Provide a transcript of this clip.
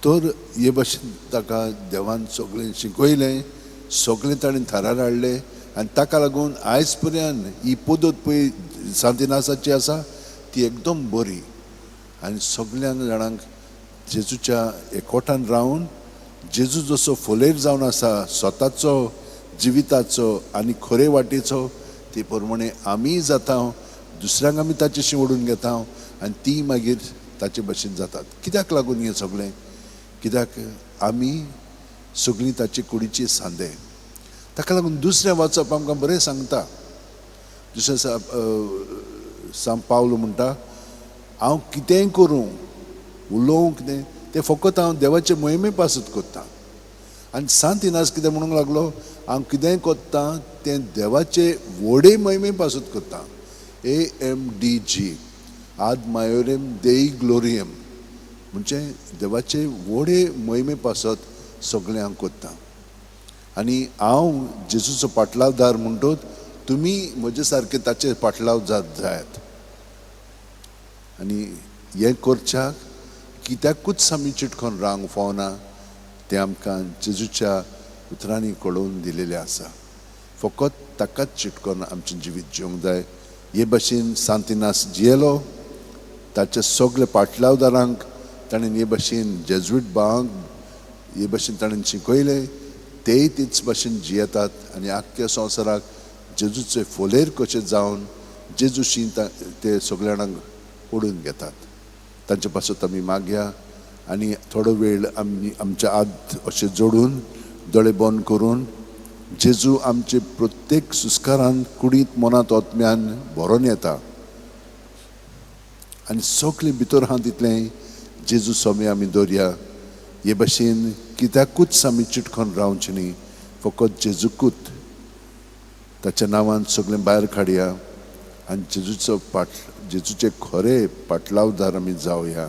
तर हे भाशेन ताका देवान सगळें शिकयलें, सगळें ताणें थारार हाडलें आनी ताका लागून आयज पर्यंत ही पद्दत पळय सांत इनासाची आसा ती एकदम बरी आनी सगळ्यांक जाणांक जेजूच्या एकवटान रावन जेजू जसो फोलेर जावन आसा स्वताचो जिविताचो आनी खरे वाटेचो, ते प्रमाणे आमीय जाता, दुसऱ्यांक आमी ताचेशी ओडून घेता आनी ती मागीर ताचे भशेन जातात. कित्याक लागून हें सगळें? कित्याक आमी सगळीं ताचे कुडीचे सांदे. ताका लागून दुसरें वाचप आमकां बरें सांगता. दुसरें सांत पावलो म्हणटा, हांव कितेंय करूं, उलोवं कितें तें फकत हांव देवाचे मोहिमे पासत करतां. आनी सांत इनास कितें म्हणूंक लागलो, हांव कितेंय करतां तें देवाचे व्हडे मोहिमे पासत करतां. AMDG, आद मायोरेम देई ग्लोरियम, म्हणजे देवाचे व्हडे मोहिमे पासत सगळें हांव करतां. आनी हांव जेजूचो पाटलावदार म्हणटोच तुमी म्हजे सारके ताचे पाटलावदार जायात. आनी हें करच्याक कित्याकूच आमी चिटकोन रावंक फावना, तें आमकां जेजूच्या उतरांनी कळोवन दिलेलें आसा. फकत ताकाच चिटकोन आमचें जिवीत जिवंक जाय. हे भाशेन सांत इनास जियेलो. ताच्या सगल्या पाटलावदारांक ताणें हे भाशेन, जेजुईट भावांक हे भाशेन ताणें शिकयलें, तेय तेच भाशेन जियेतात आनी आख्ख्या संवसाराक जेजूचे फोलेर कशें जावन जेजूशी ते सगल्या जाणांक ओडून घेतात. तांचे पासत आमी मागया आनी थोडो वेळ आमी आमच्या हात अशें जोडून दोळे बंद करून जेजू आमचे प्रत्येक सुस्कारान कुडींत मनांत ओतम्यान भरोन येता आनी सगळें भितर आहा तितलें जेजू सोमे आमी दवरया. हे भाशेन कित्याकूच आमी चिटकोन रावचें न्ही, फकत जेजूकूच ताच्या नांवान सगळें भायर काडया आनी जेजूचो पाट जेजूचे खरे पाटलावदार आमी जावया.